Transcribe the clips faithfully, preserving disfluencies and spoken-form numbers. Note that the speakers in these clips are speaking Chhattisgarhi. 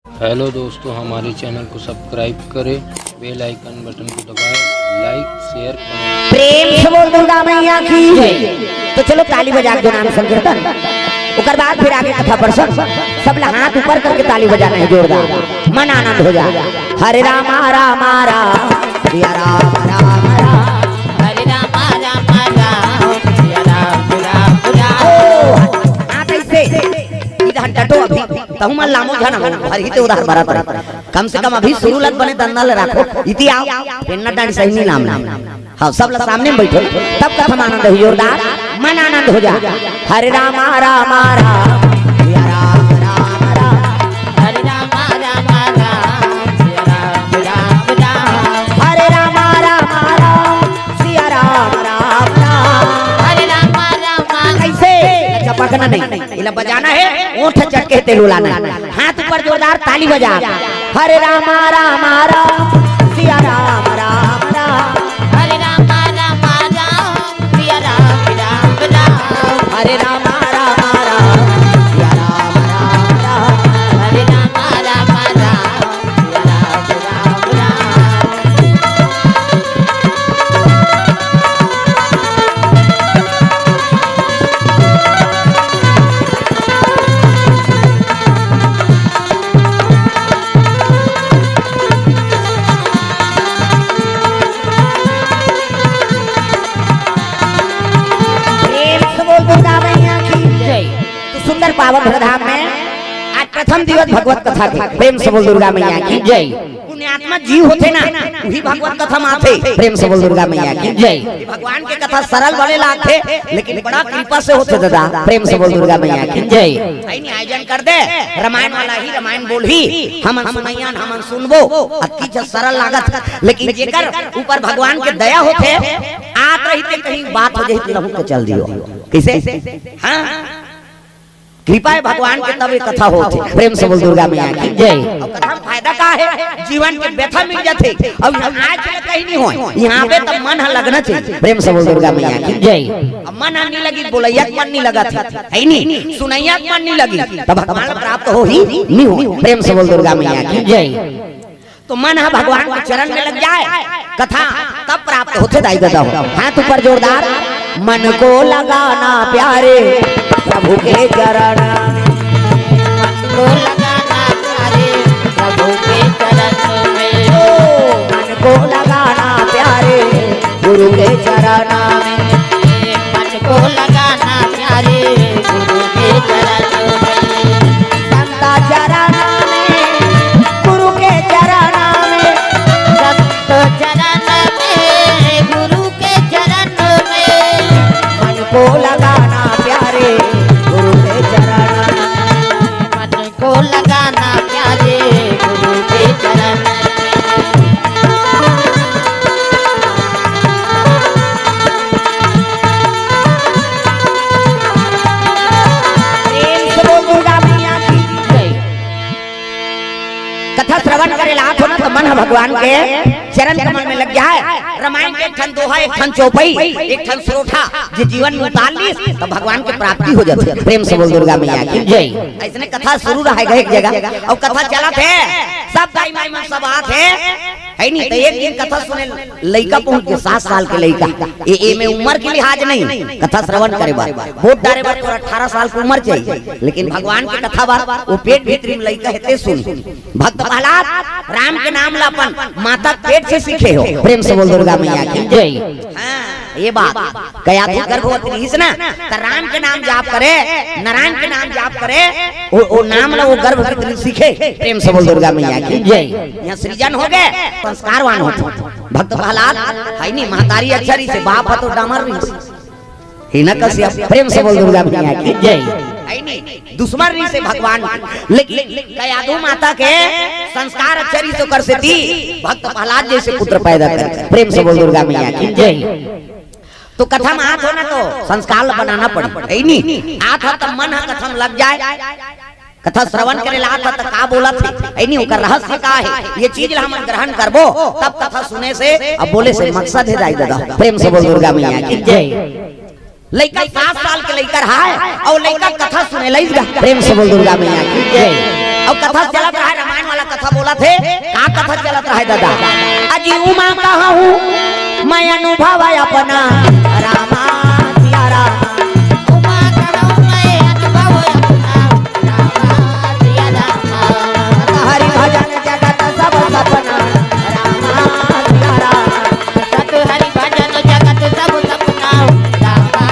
हेलो दोस्तों, हमारे चैनल को सब्सक्राइब करें, बेल आइकन बटन को दबाएं, लाइक, शेयर, कमेंट। प्रेम से बोल दुर्गा मैया की। तो चलो ताली बजा के नाम संकीर्तन, ओकर बाद फिर आगे कथा प्रसंग। सब ला हाथ ऊपर करके ताली बजाना है जोरदार, मन आनंद हो जाए। हरे रामा रामा राम, सिया राम राम राम। हरे रामा रामा राम, सिया राम राम राम। ओ, हाथ ऐसे, इधर डटो अभी, तहु मन लामो झन, भर ही ते उधार भरत रहे। कम से कम अभी शुरू लग बने दन्ना ले राखो, इति आओ, पेन्ना डांडी सही नहीं लाम। हाँ, सब लोग सामने में बैठो, तब कथा में आनंद हो, जोरदार, मन आनंद हो जा। हरे रामा रामा राम, सिया राम राम राम। हरे रामा रामा राम, सिया राम राम राम। हरे रामा रामा राम, सिया राम राम राम। हरे रामा रामा। कैसे? चपकना नहीं, इला बजाना है, ओठ चटके तेल उलाना है। हाथ ऊपर जोरदार ताली बजा। हरे रामा रामा राम, सिया राम राम राम। हरे रामा रामा राम, सिया राम राम राम। हरे रामा रामा राम, सिया राम राम राम। हरे रामा रामा राम, सिया राम राम राम। प्रेम से बोल दुर्गा मैया की जय। तो सुंदर पावन धराधाम में आज प्रथम दिवस भगवत कथा के। प्रेम से बोल दुर्गा मैया की जय। पुण्यात्मा जीव होथे ना, वही भगवत कथा में आथे। प्रेम से बोल दुर्गा मैया की जय। भगवान के कथा सरल वाले लागथे, लेकिन बड़ा कृपा से होथे दादा। प्रेम से बोल दुर्गा मैया की जय। आयोजन कर दे, रामायण वाला ही रामायण बोलही, हमन सुनइया, हमन सुनबो, अति ज सरल लागत, लेकिन जेकर ऊपर भगवान के दया होथे, आत रहिते कहीं बात हो जाही, लहू के चल दियो। कैसे? हाँ, कृपा है भगवान के, तब ये कथा होथे। प्रेम से बोल दुर्गा मैया की जय। और कथा में फायदा का है? जीवन के व्यथा मिट जाथे। और यहाँ आज के कहीं नहीं होय, यहाँ पे तो मन ह लगना चाहिए। प्रेम से बोल दुर्गा मैया की जय। अब मन ह नहीं लगी, बोलैया के मन नहीं लगा था, है नहीं, सुनैया के मन नहीं लगी, तब भगवान प्राप्त हो ही नहीं हो। प्रेम से बोल दुर्गा मैया की जय। तो मन ह भगवान के चरण में लग जाए, कथा तब प्राप्त होथे दाई ददा हो। हाथ ऊपर जोरदार, मन को लगाना प्यारे प्रभु के चरण। मन को लगाना प्यारे प्रभु के चरण में। ओ, मन को लगाना प्यारे गुरु के चरण में। मन को लगाना प्यारे गुरु के चरण में। संत चरण में, गुरु के चरण में। संत चरण में, गुरु के चरण में। मन को लगाना प्यारे गुरु के चरण में। मन को लगाना प्यारे गुरु के चरण में। प्रेम से बोल दुर्गा मैया की जय। कथा श्रवण करे ला आथो ना, तो मन ह भगवान के चरण कमल में लग जाए। रामायण के एक ठन दोहा, एक ठन चौपाई, एक ठन सरोठा, जे जीवन में उतार लीस, तो भगवान के प्राप्ति हो जाथे। प्रेम से बोल दुर्गा मैया की जय। ऐसने कथा शुरू रहे एक जगह, और कथा चलत हे, सब दाई माई मन सब आत हे, है नहीं? तो एक दिन कथा सुने लइका पहुंच के, सात साल के लइका, ए, ए में उम्र के लिहाज नहीं, कथा श्रवण करे बर, वोट डारे बर तोर अठारह साल के उम्र चाहिए, लेकिन भगवान के कथा बर वो पेट भीतरी में लइका हे ते सुन। भक्त प्रहलाद राम के नाम ला अपन माता पेट से सीखे हो। प्रेम से बोल दुर्गा मैया की जय। हाँ, ये बात कया तो गर्भवती रहिस ना, त राम के नाम जाप करे, नारायण के नाम जाप करे, वो, वो नाम ला वो गर्भ भीतरी सीखे। प्रेम से बोल दुर्गा मैया की जय। यहाँ सृजन हो गए, संस्कारवान होथे। भक्त प्रहलाद है नहीं, महतारी अच्छा रहिसे, बाप ह तो डामर रहिसे। हिरण्यकश्यप, प्रेम से बोल दुर्गा मैया की जय। है नहीं, दुश्मन रहिसे भगवान, लेकिन कयाधु माता के संस्कार अच्छा रहिसे, ओकर सेती भक्त प्रहलाद जैसे पुत्र पैदा करे। प्रेम से बोल दुर्गा मैया की जय। तो कथा में आत हो ना, तो संस्कार ला बनाना पड़ी, है नहीं? आत ह त मन ह कथा में लग जाए। कथा श्रवण करे ला आत ह त का बोलत हे, है नहीं? ओकर रहस्य का हे, ये चीज ला हमन ग्रहण करबो, तब कथा सुने से, अब बोले से मकसद हे दाई ददा। प्रेम से बोल दुर्गा मैया की जय। लइका सात साल के लइका रहा है, और लइका कथा सुने लइस गा। प्रेम से बोल दुर्गा मैया की जय। और कथा चलत रहा है रामायण चलत हे, का कथा चलत रहे दादा? अजी उमा कहूँ मैं अनुभव अपना, रामा सिया रामा। उमा कहूँ मैं अनुभव अपना, रामा सिया रामा। हरि भजन जगत सब सपना, रामा सिया रामा। सत हरि भजन जगत सब सपना, रामा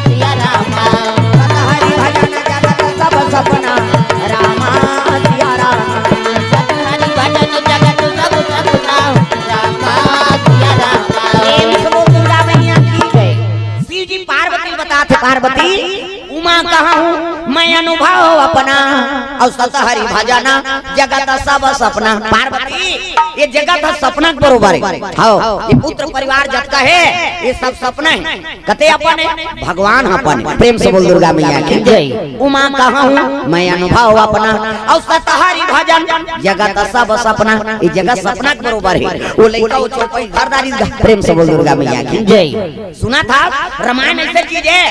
सिया रामा। सत हरि भजन जगत सब सपना, रामा सिया रामा। सत हरि भजन जगत सब सपना, रामा सिया रामा। प्रेम से बोल दुर्गा मैया की जय। शिव जी पार्वती बतात हे, पार्वती उमा कहूँ मैं अनुभव अपना, अउ सत हरि भजन जगत सब सपना। पार्वती, ये जगत ह सपना के बरोबर हे। हव, ये पुत्र परिवार जतका हे, ये सब सपना हे। कते अपन हे? भगवान ह अपन हे। प्रेम से बोल दुर्गा मैया की जय। उमा कहूँ मैं अनुभव अपना, अउ सत हरि भजन जगत सब सपना। ये जगत सपना के बरोबर हे। वो लइका वो चौपाई धर डारिस गा। प्रेम से बोल दुर्गा मैया की जय। सुनत हस, रामायण अइसे चीज हे,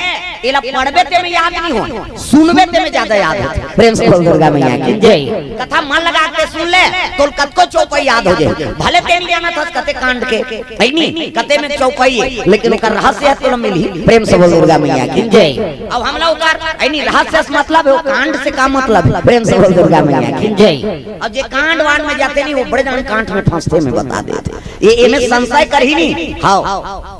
एला पढ़बे ते में याद नइ होय, सुनबे ते में जादा याद होथे। प्रेम से बोल दुर्गा मैया की जय। कथा मन लगा के सुन ले, तोला कतको चौपाई याद हो जाही। भले ते नइ जानत हस कते कांड के, हे नी, कते में चौपाई हे, लेकिन ओकर रहस्य ह तोला मिलही। प्रेम से बोल दुर्गा मैया की जय। अब हमला ओकर, हे नी, रहस्य से मतलब हे, वो कांड से का मतलब हे? प्रेम से बोल दुर्गा मैया की जय। अब जे कांड वांड में जाथे नी, वो बड़े जान कांड में फंसथे, मैं बता देत हँव। ये एमे संशय करही नी। हव,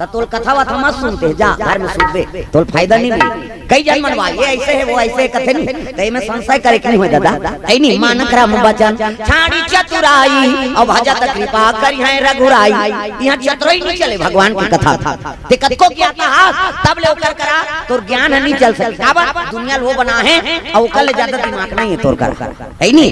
त तोला कथा वथा मत सुनते, जा घर में सुनबे, तोला फायदा नइ मिलही। कई झन मन बा, ये अइसे हे, वो अइसे हे कथे नी, त एमे संशय करे के नइ होय दादा। हे नी, मानत राम बचन, छाड़ी चतुराई, अउ भजत कृपा करिहैं रघुराई। इहाँ चतुराई नइ चले भगवान के कथा। ते कतको ज्ञाता हस, तब ले ओकर करा तोर ज्ञान ह नइ चल सके। काबर? दुनिया ल वो बनाहे, अउ ओकर ले जादा दिमाग नइ हे तोर करा। हे नी?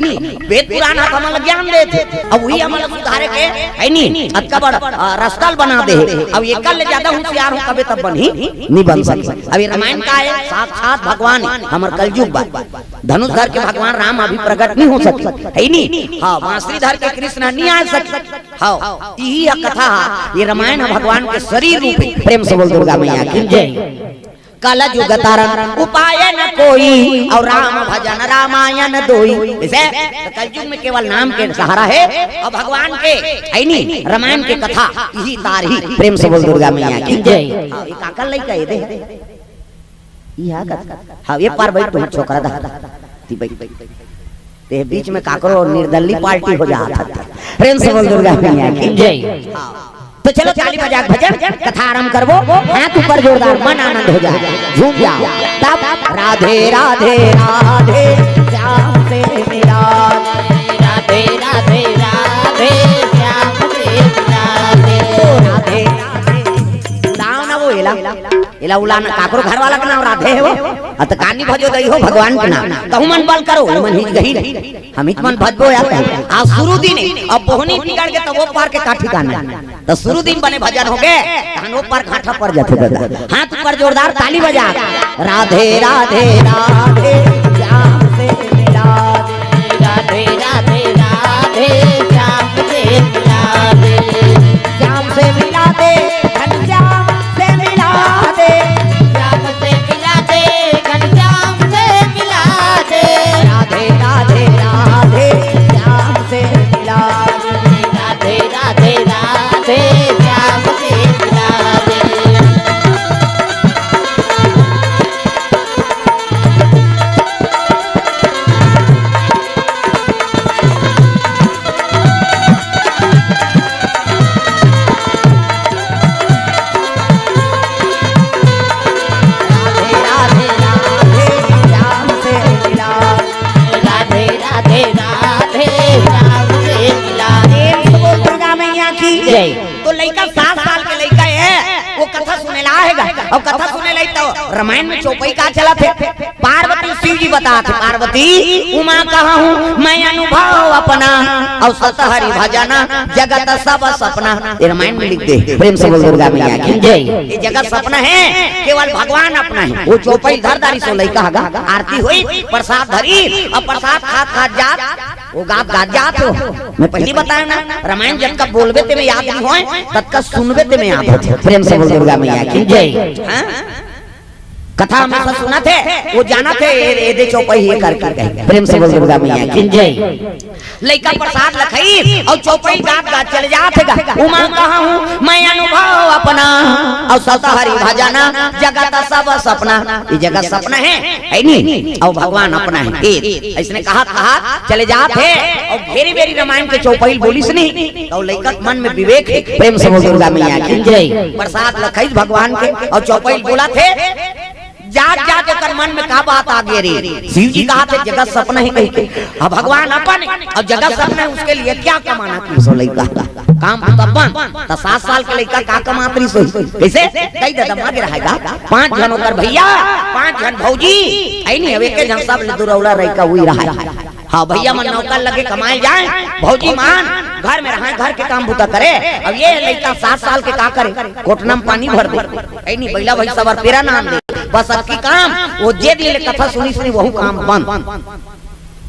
वेद पुराण ह त हमन ल ज्ञान देथे, अउ उही हमन ल सुधारे के, हे नी? अतका बड़, अ, रस्ता ल बना दे हे। अब एकर ले जादा होशियार हों कबे तब बनही, नइ बन सके। अब ये रामायण का हे? साक्षात भगवान हे, हमर कलयुग बा। धनुष धर के भगवान राम अभी प्रकट नइ हो सके, हे नी? हाँ, बांसुरी धर के कृष्ण नइ आ सके। हाँ, इही ह कथा ह, ये रामायण ह भगवान के शरीर रूप हे। प्रेम से बोल दुर्गा मैया की जय। कल जुग तरन उपाय न कोई, अउ राम भजन रामायण दोई। जइसे कलयुग में केवल नाम के सहारा हे, अउ भगवान के, हे नी, रामायण के कथा इही तारही। प्रेम से बोल दुर्गा मैया की जय। हाँ, ये काकर लइका हे दे? इहा कथा। हाँ, ये पार बइठ, तुँहर छोकरा दा। ती बइठ। ते बीच में काकरो निर्दली पार्टी हो जात हे। प्रेम से बोल दुर्गा मैया की जय। हाँ। तो चलो ताली बजा के भजन कथा आरंभ करबो। हाथ ऊपर जोरदार, मन आनंद हो जाए, झूम जाओ। तब राधे राधे राधे श्याम से मिला। राधे राधे राधे श्याम से मिला। राधे राधे। नाव ना वो एला, एला उलाना, काकरो घर वाला के नाव राधे हे वो। अ त कानी भजो दई हो भगवान के नाव। तहु मन बल करो, मन हिच गही। हम हिच मन भजबो यार। आज शुरू दिन हे, अब बोहनी बिगड़ के त वो पार के का ठिकाना। त शुरू दिन बने भजन होगे, तहन वो पार घाटा पड़ जाथे दादा। हाथ ऊपर जोरदार ताली बजा। राधे राधे राधे श्याम से मिला दे। राधे राधे राधे श्याम से मिला दे। श्याम से मिला दे, घनश्याम से मिला दे। श्याम से मिला दे, घनश्याम से मिला दे। राधे राधे राधे श्याम से मिला दे। राधे राधे राधे श्याम से मिला दे। राधे राधे राधे श्याम से मिला। राधे राधे राधे श्याम से मिला। प्रेम से बोल दुर्गा मैया की जय। तो लइका सात साल के लइका हे, वो कथा सुने ला हे गा। अउ कथा सुने ला त रामायण में चौपाई का चलत हे? पार्वती शिव जी बतात हे, पार्वती उमा कहूँ मैं अनुभव अपना, अउ सत हरि भजन जगत सब सपना। ये रामायण में लिख दे। प्रेम से बोल दुर्गा मैया की जय। ये जगत सपना हे, केवल भगवान अपना हे। वो चौपाई धर डारिस वो लइका ह गा, आरती होइस, प्रसाद धरिस, अउ प्रसाद खात खात जात वो गात गात जात हो। मैं पहिली बताएँव ना, रामायण जतका बोलबे ते में याद नइ होय, ततका सुनबे ते में याद होथे। प्रेम से बोल दुर्गा मैया की जय। हाँ? कथा हमेशा सुनत हे, वो जानत हे, ए, ए दे चौपाई ये करके कही। प्रेम से बोल दुर्गा मैया की जय। लइका प्रसाद ल खाइस अउ चौपाई गात गात चले जात हे गा। उमा कहा हूँ मैं अनुभव अपना, अउ सत हरि भजना जगत सब सपना। ये जगत सपना हे, हे नी? अउ भगवान अपना हे। ए, अइसने कहत कहत चले जात हे अउ घेरी बेरी रामायण के चौपाई बोलिस नी। अउ लइका के मन में विवेक हे। प्रेम से बोल दुर्गा मैया की जय। प्रसाद ल खाइस भगवान के अउ चौपाई बोलत हे। जात जात ओकर मन में का बात आ गे रे? शिव जी कहा थे जगत सपना हे कहिके। अब भगवान अपन हे अउ जगत सपना हे, उसके लिए क्या कमाना? कि सो लइका काम तो बन, त सात साल के लइका का कमात रहिस होही? कइसे? कई ददा मागे रहेगा, पांच झन ओकर भइया, पांच झन भौजी, अइ नी, अब एके झन सब ले दुरौला रहिका हुई रहा। हाँ, भइया मन नौकर लगे कमाए जाए, भौजी मन घर में रहे, घर के काम बूता करे। अब ये लइका सात साल के का करे? कोटना में पानी भर दे, अइ नी, बइला भइसा बर पेरा नान दे, बस अतकी काम। वो जे दिन ले कथा सुनिस नी, वहू काम बंद।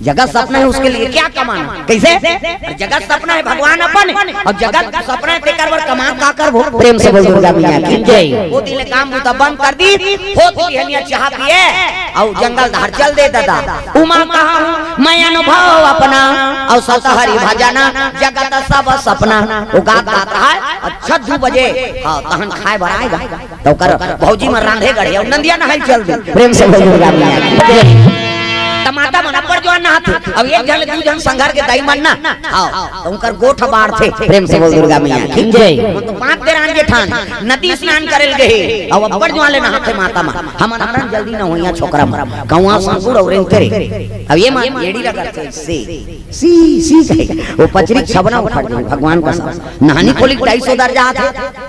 जगत सपना हे, उसके लिए क्या कमाना? कइसे? अउ जगत सपना हे, भगवान अपन हे, अउ जगत सपना हे, तेकर बर कमा का करबो? प्रेम से बोल दुर्गा मैया की जय। वो दिन ले काम बूता बंद कर दिस, होत बिहनिया चाहा पिए अउ जंगल धार चल दे ददा। उमा कहा हूँ मैं अनुभव अपना, अउ सत हरि भजना जगत सब सपना। वो गात गात रहा हे, अच्छा दू बजे, हाँ, तहन खाए बर आए गा। त ओकर भौजी मन रांधे गढ़े अउ नंदिया नहाए चल दे। प्रेम से बोल दुर्गा मैया की जय। त माता मन अब्बड़ जुआर नहाथे। अब एक झन ले दू झन संघर के दाई मन ना, हाँ, त उनकर गोठ बाढ़थे। प्रेम से बोल दुर्गा मैया की जय। वो तो पांच देरान जेठान नदी स्नान करे ल गे हे, अउ अब्बड़ जुआर ले नहाथे माता मन। हमन हरन जल्दी न होइया छोकरा मन, कौआ संकुड़ अउ रेंगते रे। अब ये मन एड़ी रगड़थे, सी, सी, सी कहे। वो पचरी छबना उखड़ जाही, भगवान कसम। नहानी खोली ढाई सौ दर जात हे।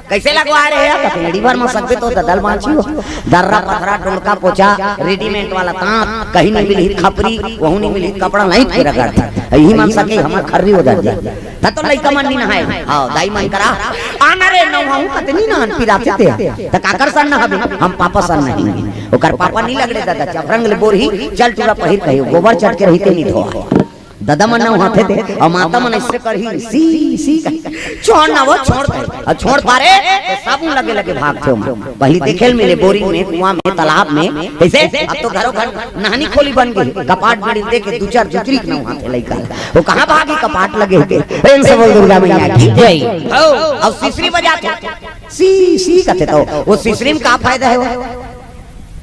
कइसे लगवाए रहे यार? कथेड़ी भर म सकबे तो ददल बाँची हो। दर्रा पथरा डोलका पोछा, रेडीमेड वाला तांत, कहीं नहीं मिलही खपरी, वहू नहीं मिलही कपड़ा, लाइत के रगड़थे। इही मन सके हमर खर्री उधर जाए। त तो लइका मन नी नहाए। हाँ, दाई मन करा। आना रे नहाहूँ कते नी नहान पिराथे ते। त काकर सन नहाबे? हम पापा सन नहाहूँ। ओकर पापा नी लगड़े ददा, चपरंग ले बोरही, चल टूरा पहिर कहियो, गोबर चट के रहिते नी धोआ। ददा मन नहाथे ते, अउ माता मन अइसे करही, सी, सी कही, छोड़ ना वो, छोड़ दे। अउ छोड़ पारे, त सब लगे लगे भागथे ओमन। पहिली देखे ल मिले बोरिंग में, कुआं में, तालाब में, कइसे? अब तो घरों घर नहानी खोली बन गे, कपाट बिड़िल दे के दू चार जुतरी के नहाथे लइका। वो कहाँ भागी कपाट लगे हे? प्रेम से बोल दुर्गा मैया की जय। हो, अउ सिसरी बजाथे, सी, सी कथे त, वो सिसरी में का फायदा हे वो?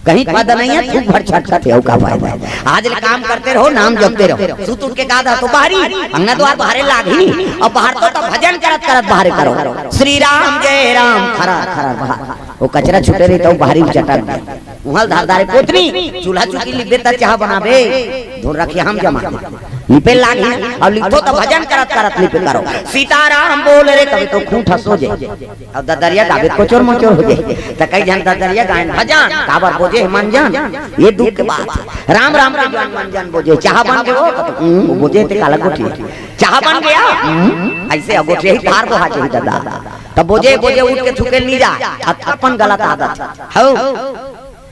कहीं फायदा नहीं हे, थूक भर छटकत हे, अउ का फायदा हे? आज ले काम करते रहो, नाम जपते रहो। सुत उठ के का दा तो बाहरी, अंगना द्वार बाहरे लागही, अउ बाहर तो, तो भजन करत करत बाहरे करो। श्री राम जय राम, खरा, खरा, बाहर। वो कचरा छूटे रही त बाहरी चटक दे। उहल धार धारे पोतनी, चूल्हा चुकी लिबे त चाह बनाबे, धुन रखिया हम जमा। लिपे लागही, अउ लिपो त भजन करत करत लिपे करो। सीताराम बोल रे, कभी तो खूंट हंसो जे। अउ ददरिया गाबे कोचोर मोचोर हो जाए। त कई झन ददरिया गायन भजन, काबर बोजे हे मन जान। ये दुख के बात हे। राम राम के जान मन जान बोजे। चाह बन गे वो, हम्म, बोजे ते काला गोठी। चाह बन गया? हम्म, अइसे अगोठिया ही तार बोहा जाही ददा। त बोजे, बोजे उठ के थूके ल नी जा। अत अपन गलत आदत। हौ।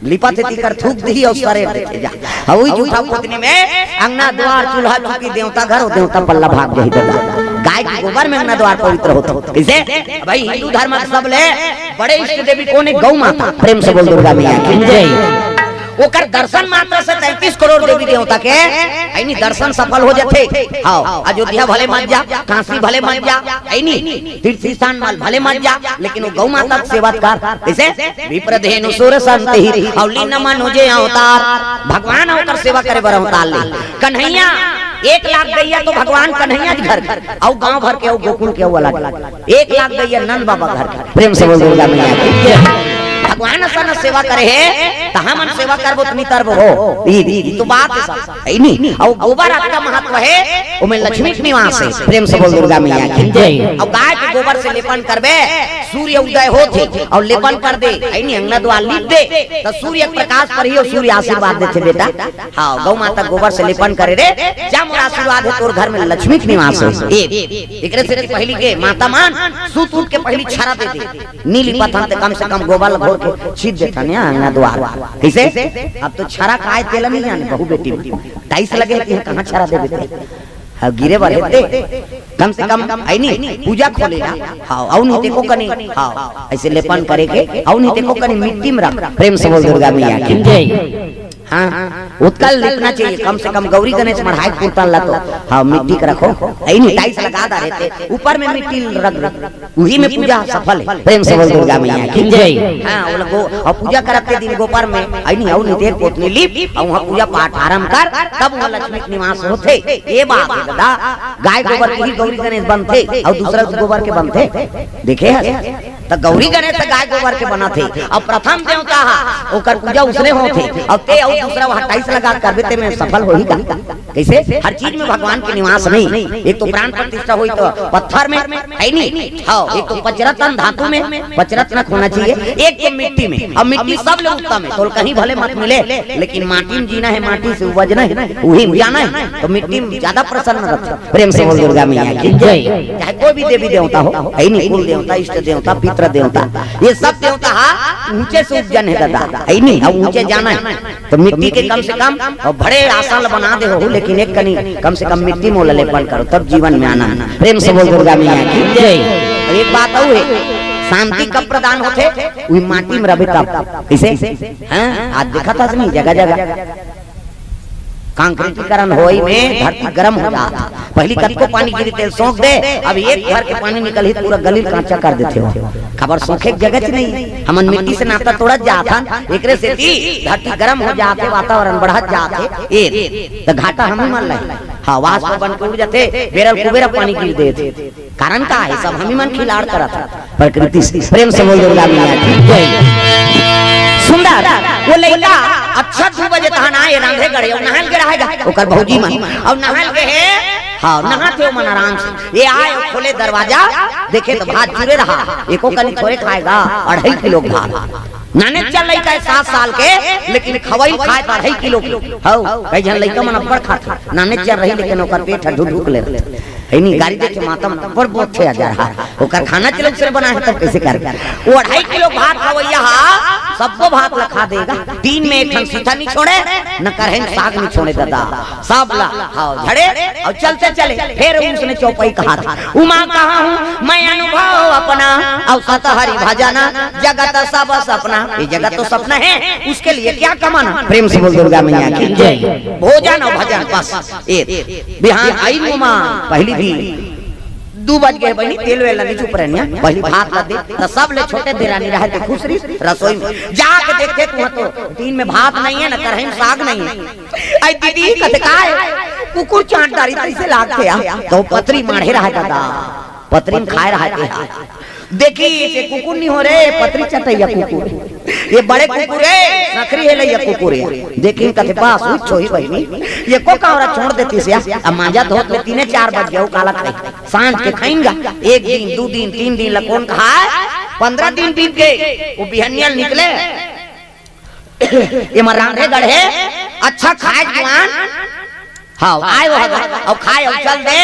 लिपत हे तिकर थूक दिही अउ सरेर देथे जा। अउ उही जूठा पोतनी में अंगना द्वार चूल्हा चुकी देवता घर अउ देवता पल्ला भाग जाही ददा। गाय के गोबर में अंगना द्वार पवित्र होथे। कइसे? भाई हिंदू धर्म के सबले बड़े इष्ट देवी कोन हे? गौ माता। प्रेम से बोल दुर्गा मैया की जय। ओकर दर्शन मात्र से तैंतीस करोड़ देवी देवता के, अइ नी, दर्शन सफल हो जाथे। हाँ, अयोध्या भले मत जा, काशी भले मत जा, अइ नी, तीर्थ स्थान मल भले मत जा, लेकिन वो गौ माता के सेवा कर। कइसे? विप्रधेनु सुर संत ही, अउ लीन मनु जे अवतार। भगवान ओकर सेवा करे बर अवतार ले। कन्हैया, एक लाख गैया तो भगवान कन्हैया जी घर, अउ गांव भर के, अउ गोकुल के, अउ अलग। एक लाख गैया नंद बाबा घर। प्रेम से बोल दुर्गा मैया की। भगवान असन सेवा करे हे, त हमन सेवा करबो त नी करबो हो। ई, ई, ई तो बात हे सब। अइ नी? अउ गोबर अतका महत्व हे, ओमे लक्ष्मी के निवास हे। प्रेम से बोल दुर्गा मैया की जय। अउ गाय के गोबर से लेपन करबे, सूर्य उदय होथे, अउ लेपन कर दे, अइ नी, अंगना द्वार लीप दे, त सूर्य के प्रकाश परही अउ सूर्य आशीर्वाद देथे बेटा। हाँ, गौ माता गोबर से लेपन करे रे, जा मोर आशीर्वाद हे, तोर घर में लक्ष्मी के निवास हे। ए, एकरे से पहिली के माता मन सुत उठ के पहिली छरा दे दे। नी लिपत हन ते कम से कम गोबर ल घोर के छीत देथन या अंगना द्वार। कइसे? अब तो छरा काय तेला नी जाने, बहू बेटी में। टाइल्स लगे हे, कहाँ छरा देबे ते? हाँ, गिरे बर हे ते, कम से कम, है नी, पूजा खोले ला। हाँ, अउ नहीं ते को कनी, हाँ, ऐसे लेपन करे के, अउ नहीं ते को कनी मिट्टी में रख। प्रेम से बोल दुर्गा मैया की। जय। हाँ, उत्कल लिपना चाहिए, कम से कम गौरी गणेश मढ़ाई कुर्तन ला तो, हाँ, मिट्टी के रखो, है नी, टाइल्स लगा दा रहते, ऊपर में मिट्टी रख दे, वही में पूजा सफल है। प्रेम से बोल दुर्गा मैया की। जय। हाँ, वो लोग गो-, और पूजा करते दिन गोबर में, है नी, अउ नहीं ते कोतनी लीप, और वहाँ पूजा पाठ आरंभ कर, तब वहाँ लक्ष्मी के निवास होते। ये बात है दादा, गाय गोबर के ही गौरी गणेश बनते, और दूसरा गोबर के बनते, देखे है? त गौरी गणेश गाय गोबर के बनत हे, अउ प्रथम देवता हा, ओकर पूजा उसने होथे, अउ ते अउ दूसरा वहाँ टाइल्स लगा के करबे, ते में सफल होही का? कैसे? हर चीज में भगवान के निवास नहीं। एक तो प्राण प्रतिष्ठा होई तो पत्थर में, है नी? हाँ, एक तो पंचरत्न धातु में, पंचरत्न होना चाहिए, एक तो मिट्टी में, अउ मिट्टी सब ले उत्तम है, तो कहीं भले मत मिले, लेकिन माटी में जीना है, माटी से उपजना है, वही में जाना है, तो मिट्टी में ज्यादा प्रसन्न रहता। प्रेम से बोल दुर्गा मैया की। जय। चाहे कोई भी देवी देवता हो, है नी, कुल देवता, इष्ट देवता, पितृ देवता, ये सब देवता हा ऊंचे से उपजन है दादा, है नी, हम ऊंचे जाना है, तो मिट्टी के कम से कम और बड़े आसन बना दे हो, लेकिन एक कनी कम से कम मिट्टी मोला लेपन करो, तब जीवन में आना है। प्रेम से बोल दुर्गा मैया की। जय। और एक बात और है, शांति कब प्रदान होते? वही माटी में रहे तब। कैसे? हाँ, आज देखा था नहीं, जगह जगह कंक्रीटीकरण होई में धरती गरम हो जात। पहली कतको पानी गिरी तेल सोख दे, अब एक घर के पानी निकल ही पूरा गली कांचा कर देते हो। खबर सोखे के जगह च नहीं, हमन मिट्टी से नाता तोड़त जात हन, एकरे सेती धरती गरम हो जात हे, वातावरण बढ़त जात हे। ए, त घाटा हम ही मन ला। हाँ, वाष्प बन के उड़ जाते, बेरल कुबेरा पानी गिर देते। कारण का है? सब हम ही मन खिलाड़ करत हन प्रकृति से। प्रेम से बोल दुर्गा मैया की। जय। सुंदर, वो लइका अच्छा दू बजे तहन आए, रांधे गड़े, अउ नहाल के रहेगा, ओकर भौजी मन, अउ नहाल के हे, हाँ, नहाते हो मन आराम से। ये आए, खोले दरवाजा, देखे तो भात जुरे रहा, एको कनी थोरे खाएगा, अढ़ाई किलो भात। नाने चल लइका है सात साल के, लेकिन खवई खाए तो अढ़ाई किलो। हौ, कई झन लइका मन अब्बड़ खाथे, नाने चल रही, लेकिन ओकर पेट ह ढुक ढुक ले। है नी, गाड़ी देखे माता मन अब्बड़ बोलथे, हजार हार। ओकर खाना चलो उसने बना है, तब कैसे कर? वो अढ़ाई किलो भात खवैया हा, सबको भात ला खा देगा। दिन में एक ठन सीता नहीं छोड़े, न करहन साग नहीं छोड़े दादा। सब ला, हाँ, झड़े और चलते चले। फिर उसने चौपाई कहा था, उमा कहा हूँ मैं अनुभव अपना, और सतहरि भजना, जगत सब सपना। ये जगत तो सपना है, उसके लिए क्या कमाना? प्रेम से बोल दुर्गा मैया की। जय। भोजन और भजन बस। ए, बिहान आई उमा, पहली भी दू बज गए बहिनी, तेल वेल नहीं चुप रहनिया, पहली भात ला दे, तो सब ले छोटे देरानी रहे थे खुसरी रसोई में। जाके देखे तू तो, टीन में भात नहीं है, न करही में साग नहीं है। आई दीदी, कथे का है? कुकुर चांट डारी, कैसे लागथे आ? तो पतरी माढ़े रहा दादा, पतरी में खाए रहा थे। देखी, इसे कुकुर नहीं हो रे, पतरी चटैया कुकुर। ये बड़े कुकुर है, नखरी है लैया कुकुर है। देखी, कथे पास उच्च होई बहिनी, ये को कावरा छोड़ देती से, अब मांजा धोत ले तीने चार बज गया, वो काला खाई। सांझ के खाइंगा, एक दिन, दू दिन, तीन दिन ला कौन खाए? पंद्रह दिन बीत गए, वो बिहनिया निकले। ये मर रांधे गढ़े, अच्छा खाए जुआन। हाँ, आए वो हगा, और खाए और चल दे।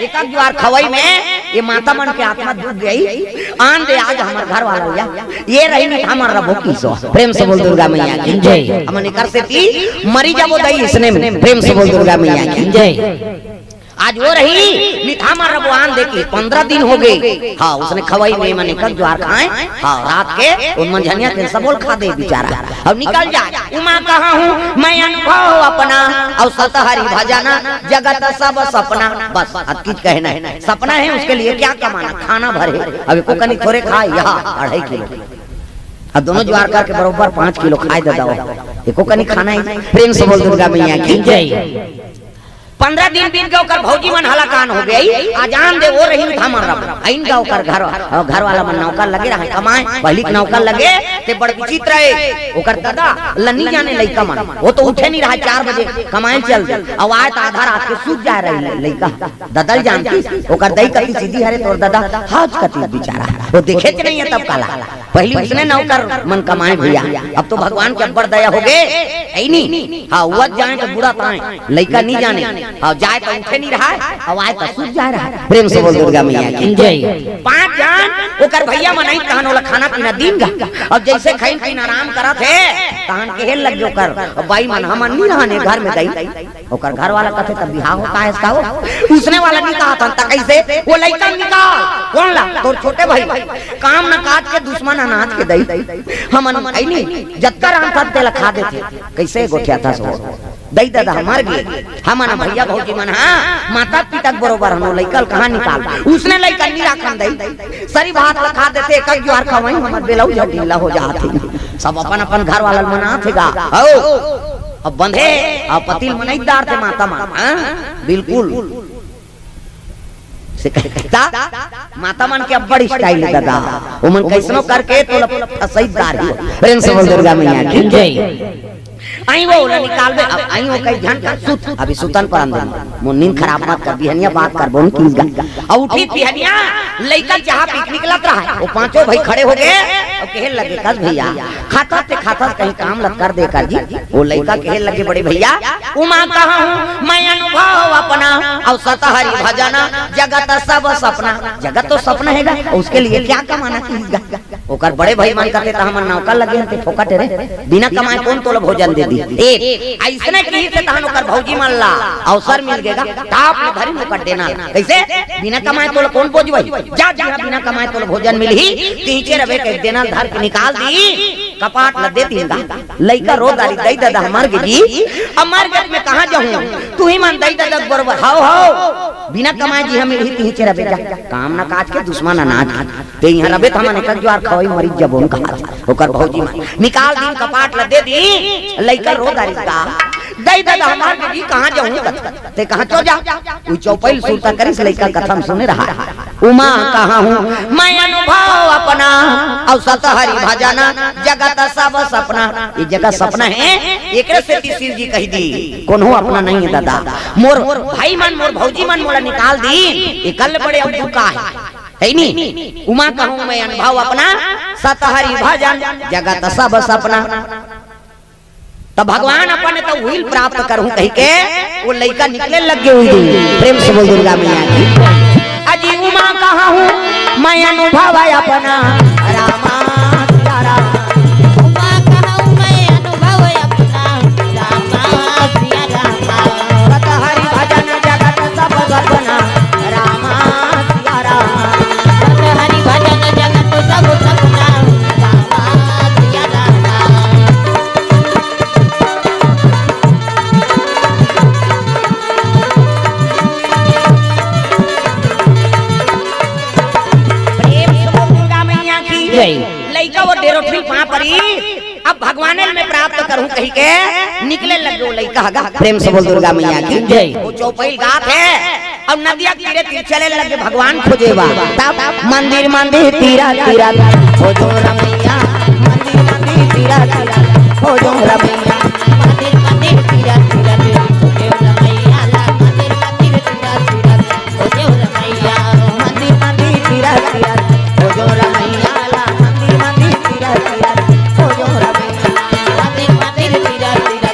एक आध जुआर खवई में, ये माता मन के आत्मा दुख गई। आन दे आज हमर घर वाला या, ये रही नहीं हमर रबो की सो। प्रेम से बोल दुर्गा मैया की। जय। हमन एकर सेती मरी जाबो दई इसने में। प्रेम से बोल दुर्गा मैया की। जय। आज वो रही, निथामा रबुआन देखी, पंद्रह दिन हो गए। हाँ, उसने खवाई नहीं, मने कब ज्वार खाए। हाँ, रात के उन मंझनिया के सबोल खा दे बेचारा। अब निकल जाए, उमा कहा हूँ मैं अनुभव अपना, और सतहरि भजना, जगत सब सपना। बस, अब कुछ कहना है, सपना है, उसके लिए क्या कमाना, खाना भरे। अब एको कनी थोरे खाए, यहाँ अढ़ाई किलो। अब दोनों ज्वार करके बरोबर पाँच किलो खाए दे दो, एको कनी खाना है। प्रेम से बोल दुर्गा मैया की जय। पंद्रह दिन बीत गए, ओकर भौजी मन हलाकान हो गई। अजान दे वो रही धामन रब। आइन गा ओकर घर, घर वाला मन नौकर लगे रहे कमाए, पहली के नौकर लगे, ते बड़ विचित्र है। ओकर दादा लन्नी जाने लइका मन, वो तो उठे नहीं रहा, चार बजे कमाए चल दे। अब आए तो आधा रात के सूत जाए रही लइका। ददल जानती, ओकर दई कति सीधी हरे तोर दादा, हाथ कति बेचारा। वो देखे च नहीं है तब काला। पहली उसने नौकर मन कमाए भैया, अब तो भगवान के अब्बड़ दया हो गए। ऐ नी, हाँ, वत जाए तो बूढ़ा ताए, लइका नहीं जाने। हाँ, जाए तो उठे नहीं रहा है, अब आए तो सूत जाए रहा है। प्रेम से बोल दुर्गा मैया की जय। पाँच जान ओकर भइया मन आइन तहन ओला खाना पीना दीन गा। अब जइसे खाइन पीन आराम करत हे, तहन कहे लगे ओकर बाई मन, "हमन नी रहन ए घर में दई।" ओकर घर वाला कथे, "तब बिहाव होता है इसका हो?" उसने वाला नी कहत हन, "त कइसे?" "वो लइका निकाल।" "कोन ला?" "तोर छोटे भाई।" "काम न काज के दुश्मन अनाज के दई, हमन अइनी, जतका रांधथन तेला खा देथे।" कइसे गोठियाथस हो? दई ददा मर गे, हमन भइया भौजी मन हा माता पिता के बरोबर हन, लइका ल कहाँ निकाल? उसने लइका नी राखन दई, सरी भात ल खा देथे, एक जुआर खवाई, हमर बेलऊ झ ढीला हो जात हे। सब अपन अपन घर वाला ल मनात हे गा। हो, अब बंधे, अब पति ल मनई डारथे माता मन, हाँ? बिल्कुल। से कहता, माता मन के अब्बड़ स्टाइल हे ददा, ओमन कइसनो करके तोला फसई डारही। प्रेम से बोल दुर्गा मैया की जय। आई वो ओला निकालबे, अब आई वो कई झन कर सुत, अभी सुतन पर अंदर मोर नींद खराब मत कर, बिहनिया बात कर बोन की गा। अब उठी बिहनिया, लइका चाहा पी के निकलत रहा है, वो पांचों भाई खड़े हो गए और कहे लगे, "कस भइया, खाथस ते खाथस कहीं काम ल कर दे कर जी।" वो लइका कहे लगे, "बड़े भइया, उमा कहाँ हूँ मैं अनुभव अपना, और सतहरि भजन जगत सब सपना।" जगत तो सपना हे गा, उसके लिए क्या कमाना किहिस गा? ओकर बड़े भाई मन कथे, "त हमन नौकर लगे हन ते फोकट रे, बिना कमाए कोन तोला भोजन दे दी?" ए, अइसने किहिस हे तहन ओकर भौजी मन ला अवसर मिल गे गा, टाप ले धरिन ओकर डेना। कइसे? "बिना कमाए तोला कोन बोजवही? जा जी, हाँ, बिना कमाए तोला भोजन मिलही, तिहिचे रबे," कहि डेना धर के निकाल दी, कपाट ल दे दीन गा। लइका रो डारिस, "दई ददा मर गे जी, अब मर गे त मैं कहाँ जाहूँ? तुही मन दई ददा के बरोबर हव, हव, बिना कमाए जी हम इही तिहिचे रबे जा, काम न काज के दुश्मन अनाज के।" ते इहाँ रबे त हमन एक जुआर खवई मरी जबोन कहा। ओकर भौजी मन निकाल दीन, कपाट ल दे दीन, लइका रो डारिस गा, "दई ददा मर गे जी, कहाँ जाहूँ?" कथे, "ते कहाँ चो जा।" उ चौपइल सुरता करिस, लइका कथा म सुने रहा। "उमा कहाँ हूँ मैं अनुभव अपना, और सतहरि भजन जगत सब सपना।" ये जगत सपना हे, एकरे सेती शिव जी कहि दी, कोनो अपना नहीं हे ददा। मोर भाई मन, मोर भौजी मन मोला निकाल दी, एकल बड़े अउ दुख हे। हे नी? "उमा कहूँ मैं अनुभव अपना, सतहरि भजन जगत सब सपना।" त भगवान अपन त उही ल प्राप्त करहूँ कहिके वो लइका निकले लग गे उही दिन। प्रेम से बोल दुर्गा मैया की। अजी उमा कहाँ हूँ मैं अनुभव अपना, रामा सिया राम। उमा कहाँ हूँ मैं अनुभव अपना, रामा सिया राम। सतहरि भजन जगत सब सपना, रामा सिया राम। सतहरि भजन जगत सब सपना, रामा सिया राम। प्रेम से बोल दुर्गा मैया की जय। लइका वो डेरोठिल पाँव परी, अब भगवाने ल मैं प्राप्त करहूँ कहिके निकले लगे वो लइका ह गा। प्रेम से बोल दुर्गा मैया की जय। वो चौपइल गात हे, अउ नदिया तीरे तीर चले लगे भगवान खोजे बर। तब मंदिर मंदिर तीरा तीरा खोजों रमैया, मंदिर मंदिर तीरा तीरा खोजों रमैया, मंदिर मंदिर तीरा तीरा खोजों रमैया, ला मंदिर मंदिर तीरा तीरा खोजों रमैया, मंदिर मंदिर तीरा तीरा खोजों रमैया, ला मंदिर मंदिर तीरा तीरा खोजों रमैया, मंदिर मंदिर तीरा तीरा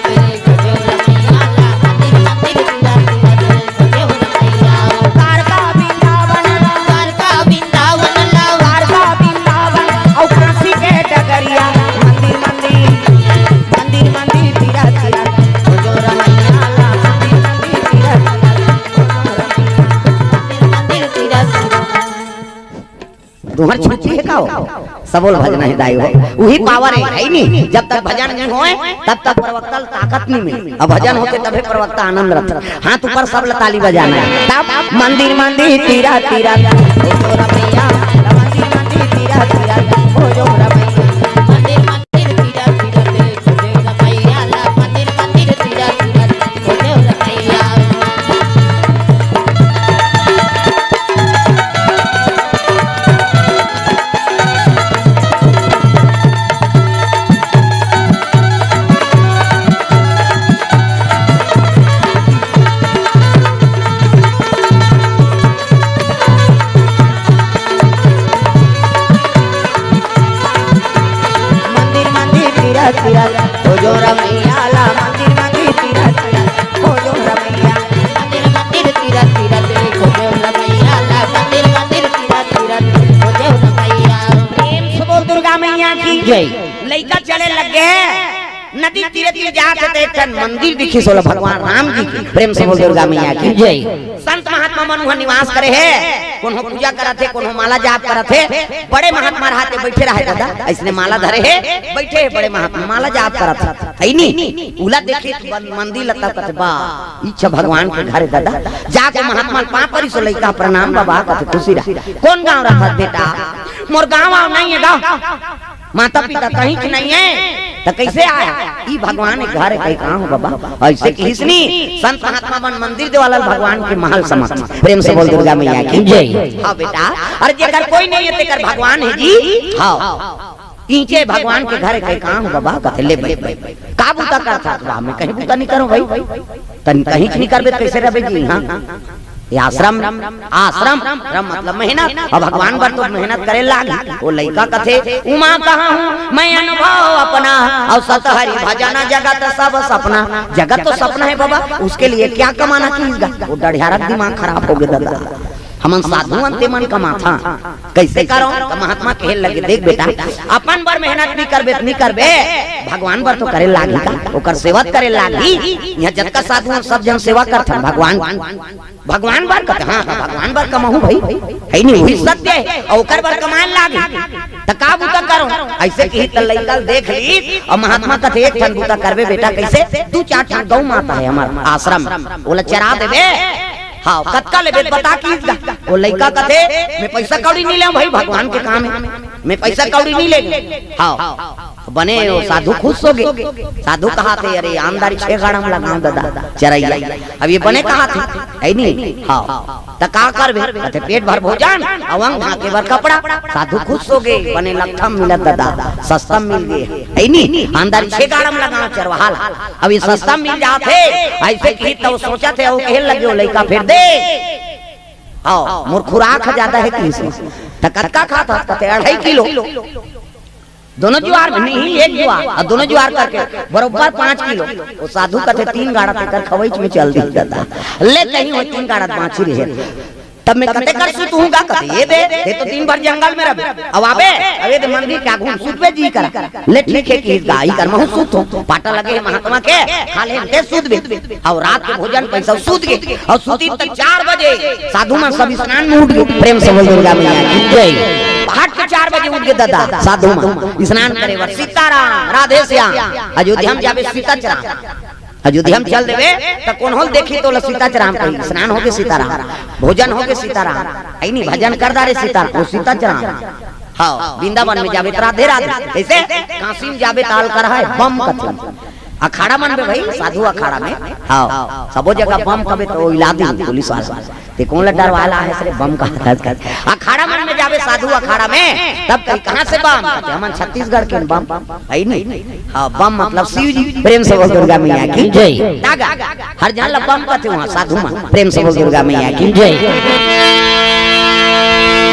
तुहर छुट्टी हे का हो? सबो ल भजना हे दाई हो, उही पावर हे, हे नी? जब तक भजन नइ होय, तब तक प्रवक्ता ल ताकत नइ मिले। अब भजन होथे तभे प्रवक्ता आनंद रथे। हाथ ऊपर, सब ल ताली बजाना हे। तब मंदिर मंदिर तीरा तीरा, ओ जो रमैया, मंदिर मंदिर तीरा तीरा, ओ जो रमैया। मंदिर मंदिर तीरा तीरा, ओ जो रमैया, मंदिर मंदिर तीरा तीरा। मंदिर मंदिर तीरा तीरा, ओ जो रमैया ला, मंदिर मंदिर तीरा तीरा, ओ जो रमैया। मंदिर मंदिर तीरा तीरा, ओ जो रमैया ला, मंदिर मंदिर तीरा तीरा, ओ जो रमैया। जय। लइका चले लग गे हे, नदी तीरे तीर जात हे, त एक ठन मंदिर दिखिस ओला भगवान राम जी के। प्रेम से बोल दुर्गा मैया की जय। संत महात्मा मन उहाँ निवास करे हे, कोनो पूजा करत हे, कोनो माला जाप करत हे। बड़े महात्मा रहत हे, बइठे रहय दादा, अइसने माला धरे हे, बइठे हे बड़े महात्मा, माला जाप करत हे, हइ नी? ओला देखिस, मंदिर ल तकत हे, बा, इच्छा भगवान के घर हे दादा। जाके महात्मा ल पाँव परिस, लइका प्रणाम बाबा, कथे खुशी रह। कोन गाँव रहत बेटा? मोर गाँव-वाँव नइ हे गा। माता-पिता कहीं के नइ हे, त कइसे आय? ई भगवान के घर हे, कहि कहाँ हो बाबा? अइसे किहिस नी, संत महात्मा मन मंदिर देवाला ल भगवान के महल समझ। प्रेम से बोल दुर्गा मैया की जय। हाँ बेटा, अरे जेकर कोई नइ हे, तेकर भगवान हे जी। हाँ, नीचे भगवान के घर हे, कहि कहाँ हो बाबा? कथे ले बइठ, बइठ, बइठ। का बूता करथस? वाह, मैं कहीं बूता नइ करँव भई। त कहीं नइ करबे, कइसे रहबे जी? हाँ, ये आश्रम, आश्रम, रम मतलब मेहनत। अब भगवान बर तो मेहनत करे लागही। ओ लइका कथे, "उमा कहाँ हूँ मैं अनुभव अपना, अउ सत हरि भजन जगत सब सपना।" जगत तो सपना हे बाबा, उसके लिए क्या कमाना किहिस गा? ओ डढ़ियारा के दिमाग खराब हो गे दादा। हमन साधु अन तेमन कमाथन, कइसे करँव? त महात्मा कहे लगे, "देख बेटा, अपन बर मेहनत नइ करबे, नइ करबे, भगवान बर तो करे लागही का, ओकर सेवा त करे लागही। इहाँ जतका साधु अन सब झन सेवा करथन भगवान।" भगवान बर कथे, हाँ, हाँ, भगवान बर कमाहूँ भई, हइ नी, उही सत्य हे, अउ ओकर बर कमाय लागही। त का बूता करँव? अइसे किहिस त लइका ल देख लिस, अउ महात्मा कथे, "एक ठन बूता करबे बेटा।" कइसे? "दू चार ठन गऊ माता हे हमर आश्रम, ओला चरा देबे।" हाँ, "कतका लेबे बता," किहिस गा। ओ लइका कथे, "मैं पइसा कौड़ी नइ लेंव भई, भगवान के काम हे, मैं पइसा कौड़ी नइ लेंव।" हाँ, बने ओ साधु खुश हो गे। साधु कहत हे, "अरे, आमदनी छे गाड़ा म लगाँव दादा, चरइया।" अब ये बने कहत हे, हइ नी? हाँ। "त का करबे?" कथे, "पेट भर भोजन, अउ अंग ढाँके बर कपड़ा।" साधु खुश हो गे, बने लकठम मिलत दादा, सस्ता म मिल गे, हइ नी? आमदनी छे गाड़ा म लगाँव चरवाहा ल, अब ये सस्ता म मिल जात हे। अइसे किहिस त ओ सोचत हे, अउ कहे लगे ओ लइका फेर दे। हाँ, मोर खुराक ह जादा हे किहिस। त कतका खाथस? कथे, "अढ़ाई किलो।" दोनों जुवार में नहीं, एक जुवार, अउ दोनों जुवार करके बरोबर पाँच किलो। ओ साधु कथे, "तीन गाड़ा तेकर खवईच में चल दिही दादा।" ले कहीं ओ तीन गाड़ा बाँची रहे। तब मैं कते कर सुतहूँ गा? कथे, "ये दे, ते तो दिन भर जंगल में रहबे। अब आबे, अब ये दे मंदिर के आगू में सुतबे जी करा।" ले ठीक हे किहिस गा, इही कर महूँ सुतहूँ। पाटा लगे हे महात्मा के, खा ले ते सुतबे। अउ रात के भोजन पइसा सुत गे। अउ सुतिस त चार बजे साधु मन सब स्नान में उठ गे। प्रेम से बोल दुर्गा मैया की जय। पहाट के चार बजे उठ गे दादा साधु मन स्नान करे बर। सीताराम, राधे श्याम, अयोध्या म जाबे सीता चराम, अयोध्या म चल देबे त कोनो ल देखही त ओला सीता चराम कही। स्नान हो गे सीताराम, भोजन हो गे सीताराम, हइ नी, भजन कर डारे सीताराम, ओ सीता चराम। हाँ, वृंदावन में जाबे त राधे राधे। कइसे? काशी म जाबे त अलकरहा हे, बम कथे। अखाड़ा मन में भई, साधु अखाड़ा में, हाँ, सबो जगह बम कबे त ओ इला दिही पुलिस वाला। ते कोन ल डरवाय ल आए हस रे, बम कहत हस? अखाड़ा मन में जाबे साधु अखाड़ा में, तब कही, "कहाँ से बम?" कथे, "हमन छत्तीसगढ़ के बम।" हइ नी? हाँ, बम मतलब शिव जी। प्रेम से बोल दुर्गा मैया की जय। तागा, हर झन ल बम कथे उहाँ साधु मन। प्रेम से बोल दुर्गा मैया की जय।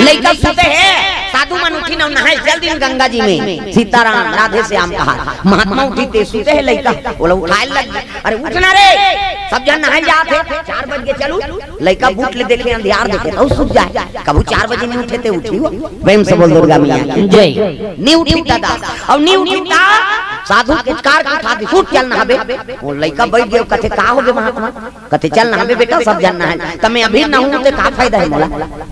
लइका सुते हे, साधु मन उठिन अउ नहाय, चल दिन गंगा जी में। सीताराम, राधे श्याम कहा। महात्मा उठिस ते सुते हे लइका, ओला उठाय लग। "अरे उठ ना रे, सब झन नहाय जात हे, चार बज गे, चल उठ।" लइका बूट ले देखे, अंधियार देखे, त सुत जाय। कभू चार बजे नइ उठे ते उठही ओ। प्रेम से बोल दुर्गा मैया की जय। नइ उठिस दादा, अउ नइ उठिस त साधु के कार के उठा दिस, "उठ चल नहाबे।" ओ लइका बइठ गे, कथे, "का हो गे महात्मा?" कथे, "चल नहाबे बेटा, सब झन नहाय।" "त मैं अभी नहाहूँ ते का फायदा हे मोला?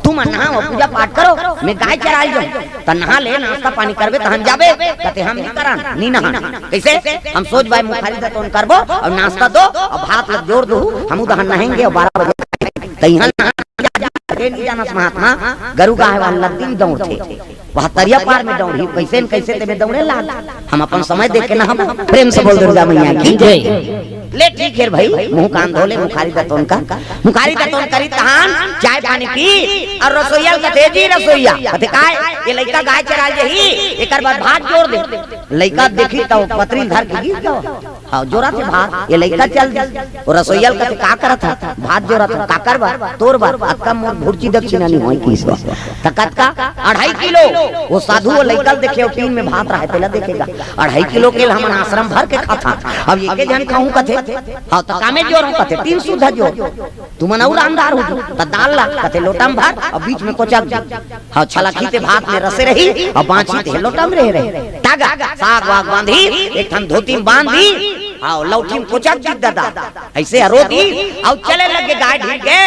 तुमन नहाव, पूजा पाठ करो, मैं गाय चराय ल जाहूँ।" "त नहा ले, नास्ता पानी करबे तहन जाबे।" कथे, "हम नइ करन, नइ नहान।" "कइसे?" "हम सोच बाय मुखारी दतवन करबो अउ नास्ता दो अउ भात ल जोर दो, हमू दहन नहाएंगे अउ बारह बजे।" त इहाँ नहा, नइ जानस महात्मा, गरू गाय वाला लद्दी म दौड़थे। वह तरिया पार में दौड़ही, कइसे न कइसे तेमे दौड़े लाग। हम अपन समय देख के नहाबो। प्रेम से बोल दुर्गा मैया की जय। ले ठीक हे भई, मुँह कान धो ले, मुखारी दतवन कर। मुखारी दतवन करिस तहान, चाय पानी पीस, अउ रसोइया ल कथे, "जी रसोइया।" कथे, "काय?" "ये लइका गाय चराय ल जाही, एकर बर भात जोर दे।" लइका देखिस त ओ पतरी ल धर के गिर गे। हाँ, जोरत हे भात, ये लइका चल दिस। वो रसोइया ल कथे, "का करत हस?" "भात जोरत हँव।" "काकर बर?" "तोर बर।" "अतका मोर भुरची दक्षिणा नइ होय किस बर।" त कतका? "अढ़ाई किलो।" वो साधु वो लइका ल देखे, वो टीन में भात रहय, तेला देखे गा, "अढ़ाई किलो के ल हमन आश्रम भर के खाथन, अब एके झन खाहूँ," कथे। "हाँ, त कामे जोरहूँ?" कथे, "टीन सुद्धा जोर।" तुमन अउ रामधार हो, त दाल ला कथे लोटा म भर, अउ बीच में कोचक दे। हाँ, छलकही ते भात में रसे रही, अउ बाँचही ते लोटा म रहे रहे। तागा, साग वाग बाँधी, एक ठन धोती म बाँधी, हाँ, लौठी म कोचक दी ददा। अइसे हरो दी, अउ चले लगे गाय ढील के,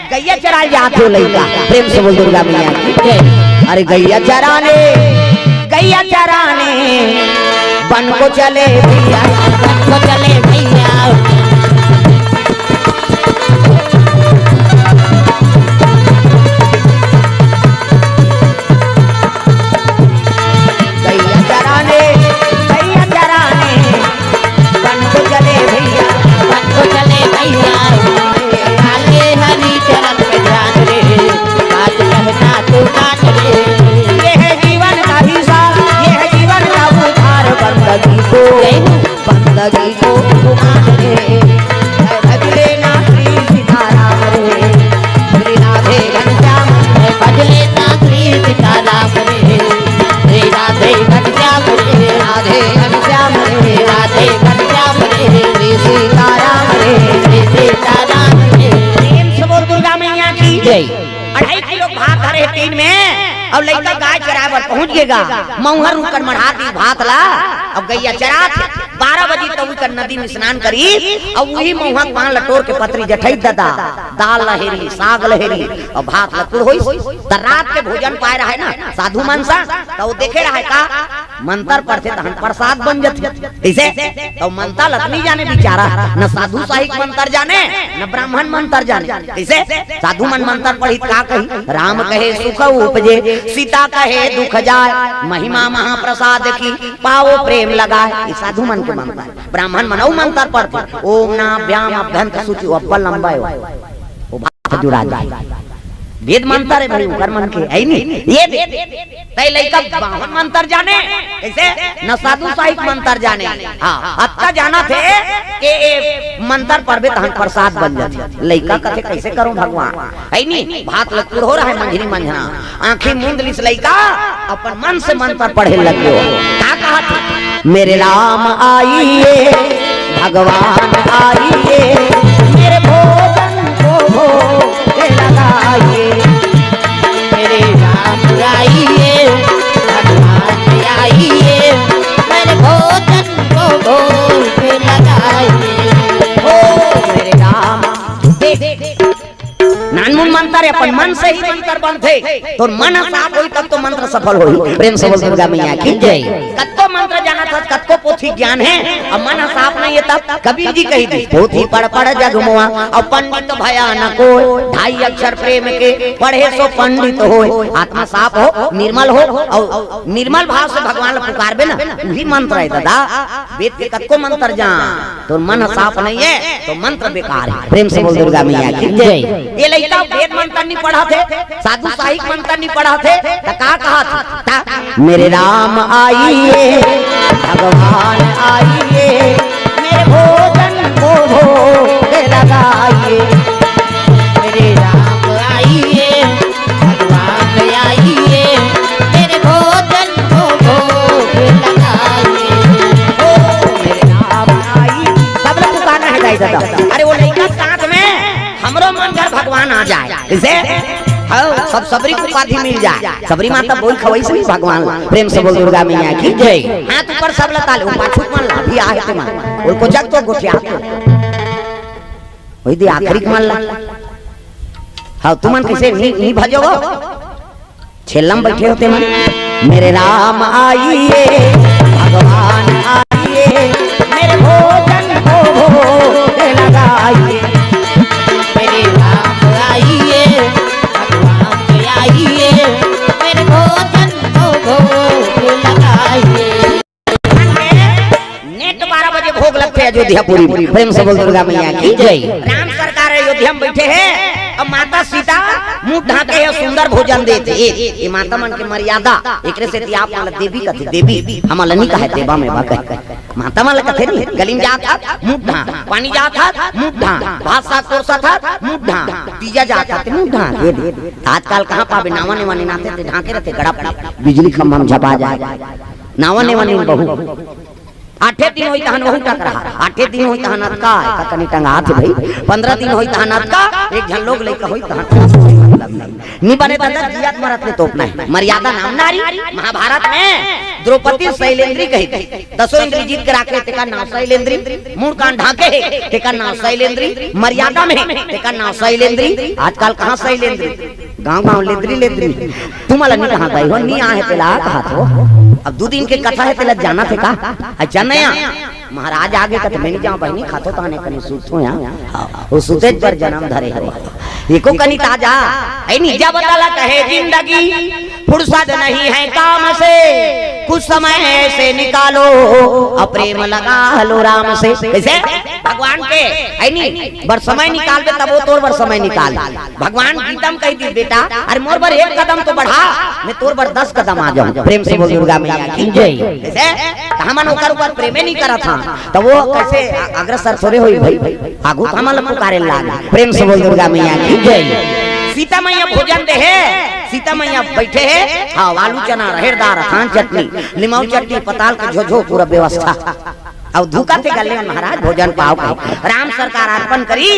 गइया चराय जात हे लइका। प्रेम से बोल दुर्गा मैया की जय। अरे गइया चराने, गइया चराने, बन को चले भैया। बन को चले भैया। गइया चराने, गइया चराने, बन को चले भैया। बन को चले भैया। काले हरि चरण पे ध्यान रे, बात कहना तू मान रे। ये है जीवन का हिसाब, ये है जीवन का उधार, बंदगी को जय हो। बंदगी को तू मान रे, भज लेना श्री सीताराम रे। श्री राधे घनश्याम रे, भज लेना श्री सीताराम रे। श्री राधे घनश्याम रे, राधे घनश्याम रे, राधे घनश्याम रे, श्री सीताराम रे, श्री सीताराम रे। प्रेम से बोल दुर्गा मैया की जय। अढ़ाई किलो भात धरे हे टीन में, अउ लइका गाय चराय बर पहुँच गे गा। मउहा रुख कर मढ़ा दिस भात ला, अउ गइया चरात हे। बारह बजे तक उकर नदी में स्नान करिस, अउ उही मउहा के पान ल टोर के पतरी जठई ददा, दाल ल हेरी, साग ल हेरी, अउ भात ल कुढ़ोइस। त रात के भोजन पाय रहय ना साधु मन सा, त वो देखे रहय का मंतर पढ़थे तहन प्रसाद बन जथे। कइसे? त मंतर ल नइ जाने बिचारा, न साधु साहिक मंतर जाने, न ब्राह्मण मंतर जाने। कइसे? साधु मन मंतर पढ़ही त का कही, "राम कहे सुख उपजे, सीता कहे दुख जाय, महिमा महाप्रसाद की, पाओ प्रेम लगाय।" ये साधु मन के मंतर। ब्राह्मण मन अउ मंतर पढ़थे, "ओम नाभ्याम अभ्यंत शुचि", वो अब्बड़ लंबा हे, वो भात जुड़ा जाय। वेद मंतर हे भाई, उकर मन के, हे नी? ये दे। तैं लइका बावन मंतर जाने, कइसे? न साधु साहिक मंतर जाने। हाँ, अतका जानथे के ए मंतर पढ़बे तहन प्रसाद बन जाथे। लइका कथे, "कइसे करँव भगवान?" हे नी, भात ल कुढ़ो रहय मंझरी मंझना। आँखी मूंद लिस लइका, अपन मन से मंतर पढ़े लग गयो। का कहत हे? मेरे राम आइए, भगवान आइए, मेरे भोजन को भोग लगाइए। मेरे राम आइए, भगवान आइए, मेरे भोजन को भोग लगाइए। ओ मेरे राम, देख, नानमुन मंतर हे, अपन मन से ही मंतर बनथे। तोर मन ह साफ होही तब तो मंतर सफल होही। प्रेम से बोल दुर्गा मैया की जय। कतको मंतर जानत हस, कतको पोथी ज्ञान हे, अउ मन ह साफ नइ हे तब। कबीर जी कहि दिस, "पोथी पढ़ पढ़ जग मोहा, अउ पंडित भया न कोय। ढाई अक्षर प्रेम के, पढ़े सो पंडित होय।" आत्मा साफ हो, निर्मल हो, अउ निर्मल भाव से भगवान ल पुकारबे ना, उही मंतर हे ददा। वेद के कतको मंतर जान, तोर मन ह साफ नइ हे, त मंतर बेकार हे। प्रेम से बोल दुर्गा मैया की जय। ये लइका वेद मंतर नइ पढ़त हे, साधु साहिक मंतर नइ पढ़त हे, त का कहत हे? त मेरे राम आइए, भगवान आइए, मेरे भोजन को भोग लगाइए। मेरे राम आइए, भगवान आइए, मेरे भोजन को भोग लगाइए। ओ मेरे राम आइए। सब लोग पुकारना हे दाई ददा। अरे वो लइका साथ में हमरो मन कर भगवान आ जाय। कइसे? हाँ, सब सबरी के उपाधि मिल जाय। सबरी माता बोल खवई से भी भगवान। प्रेम से बोल दुर्गा मैया की जय। हाथ ऊपर सब ल ताले, वो पाछू मन ला भी आहे ते मन। उनको जग तो गोठिया तो। वही दे आखिरी मन ला। हाँ, तुमन कइसे नी, नी भजो हो? छेल्लम बइठे हो ते मन। मेरे राम आइए, भगवान आइए, मेरे भोजन को भोग लगाइए। मेरे राम आइए, भगवान आइए, मेरे भोजन को भोग लगाइए। नेट बारह बजे भोग लगथे अयोध्यापुरी म। प्रेम से बोल दुर्गा मैया की जय। राम सरकार अयोध्या म बइठे हे, अब माता सीता मुंह ढांके हे, सुंदर भोजन देथे। ए, ए माता मन के मर्यादा, एकरे सेती आप मन ला देवी कथे, देवी, हमन ला नी कहे देवा में बा कहे। माता मन ला कथे नी, गली में जात हस, मुंह ढांक, पानी जात हस, मुंह ढांक, भात साग परोसत हस, मुंह ढांक, तीजा जात हस, मुंह ढांक, ये दे। आजकल कहाँ पाबे, नावा नेवा नी नाते ते ढांके रथे, गड़ा बिजली खंभा में झपा जाय। नावा नेवा नी बहू। आठे दिन होई तहन वहू टकरा, आठे दिन होई तहन अतका, एका कनी टंगात हे भाई, पंद्रह दिन होई तहन अतका, एक झन लोग लइका होई तहन। नी बने दादा, जियत मरत ले तोपना हे। मर्यादा नाम नारी। महाभारत में द्रौपदी शैलेंद्री कही थी, दसों इंद्री जीत के राखे, तेकर नाव शैलेंद्री। मुंह कान ढांके हे, तेकर नाव शैलेंद्री। मर्यादा में हे, तेकर नाव शैलेंद्री। आजकल कहाँ शैलेंद्री, गांव गांव लेंद्री लेंद्री। तुमन ला नी कहा भाई हो, नी आहे तेला कहा तो। अब दू दिन के कथा हे, तेला जानत हे का? अच्छा नया महाराज आगे कथे, मैं नी जांव बहिनी, खाथों तहने कनी सुतथों या। हाँ, वो सुतेच बर जनम धरे हवय। एको कनी ताजा, ए नी, जब तलक है जिंदगी, फुर्सत नहीं है काम से, कुछ समय ऐसे निकालो, अउ प्रेम लगा लो राम से। कइसे? भगवान के, ए नी, बर समय निकालबे, तब वो तोर बर समय निकाल। भगवान गीता म कहि दिस बेटा, अरे मोर बर एक कदम तो बढ़ा, मैं तोर बर दस कदम आ जाहूं। प्रेम से बोल दुर्गा मैया की जय। कइसे? त हमन ओकर ऊपर प्रेमे नी करत हन, त वो कइसे अ-, अग्रसर थोरे होई भाई? आगू त हमन ला पुकारे लागे। प्रेम से बोल दुर्गा मैया की जय। सीता मैया भोजन दे हे, सीता मैया बइठे हे, हाँ, आलू चना, रहेर दार, अथान चटनी, लिमाऊ चटनी, पताल के झोझो, पूरा व्यवस्था। अउ धुका थे गले में महाराज भोजन पाव कहे। राम सरकार अर्पण करी,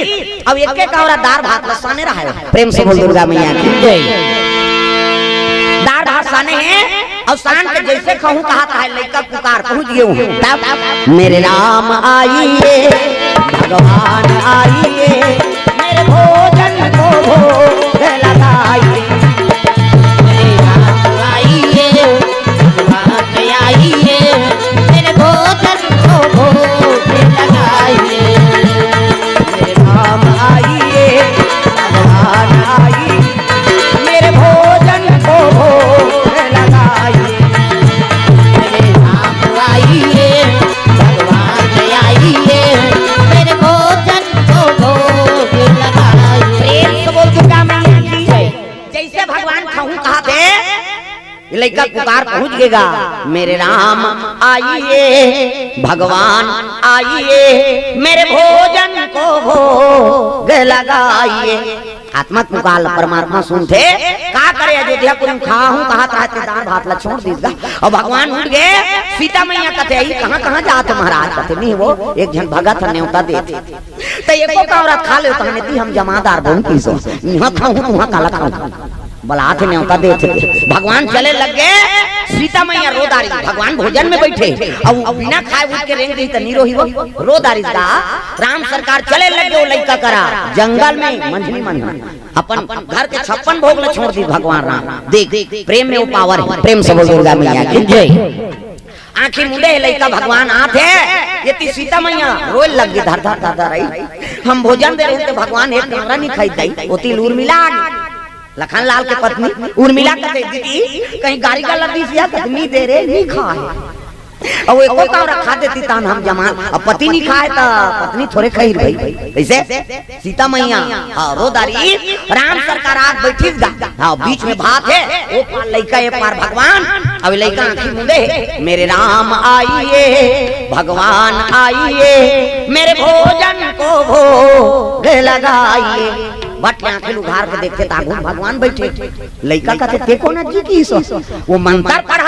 अउ एक एक कौरा दार भात ल साने रहे। प्रेम से बोल दुर्गा मैया की जय। दार भात साने हे, अउ सान के जइसे खाहूं कहा त हे, लइका पुकार पहुंच गे हूं। तब मेरे राम आइए, भगवान आइए, मेरे भोजन को भोग लगाइए। मेरे राम आइए, भगवान आइए, मेरे भोजन को भोग लगाइए। मेरे राम आइए, भगवान आइए, मेरे भोजन को भोग लगाइए। मेरे राम आइए, भगवान आइए, मेरे भोजन को भोग लगाइए। प्रेम से बोल दुर्गा मैया की जय। जइसे भगवान खाहूं कहा थे, ये लइका पुकार पहुंच गेगा, मेरे राम आइए, भगवान आइए, मेरे भोजन को भोग लगाइए। आत्मा पुकार ल परमात्मा सुनथे। का करे, अयोध्यापुरी म खाहूं कहा त हे ते दार भात ला छोड़ दिस गा। अउ भगवान उठ गे, सीता मैया कथे, "ई कहां कहां जात हे महाराज?" कथे, "नी वो, एक झन भगत ह नेवता देथे।" त एको कौरा खा ले, तहने ती हम जमादार बन की सो। इहां खाहूं, उहां काला खाहूं। बलात नेवता देथे। भगवान चले लग गे, सीता मैया रो डारिस, भगवान भोजन में बइठे, अउ बिना खाए उठ के रेंग दिही त नी रोही वो, रो डारिस गा। राम सरकार चले लग गे, वो लइका करा, जंगल में मंझली मन में अपन घर के छप्पन भोग ल छोड़ दिस भगवान राम। देख, प्रेम में वो पावर हे। प्रेम से बोल दुर्गा मैया की जय। आंखी मुंदे हे लइका, भगवान आत हे, एती सीता मैया रोए लग गे, धर धर धर धर आई। हम भोजन दे रहेन त भगवान एक कौरा नी खाई दई, ओती ल उर्मिला आ गे। लखन लाल के पत्नी उर्मिला कथे, "दीदी, कहीं गारी गलत दिस या?" कथे, "नी दे रे, नी खाय।" अउ एको कौरा खा देती तहन हम जमान। अब पति नी खाय त पत्नी थोरे खाही भाई। कइसे? सीता मैया, हाँ, रो डारिस, राम सरकार आके बइठिस गा। हाँ, बीच में भात हे, ओ पार लइका, ए पार भगवान। अब लइका आंखी मुंदे हे, "मेरे राम आइए, भगवान आइए, मेरे भोजन को भोग लगाइए।" बट के आंखी ल उघार के देखथे त आगू भगवान बइठे। लइका कथे, "ते कोन जी किहिस?" वो मंतर पढ़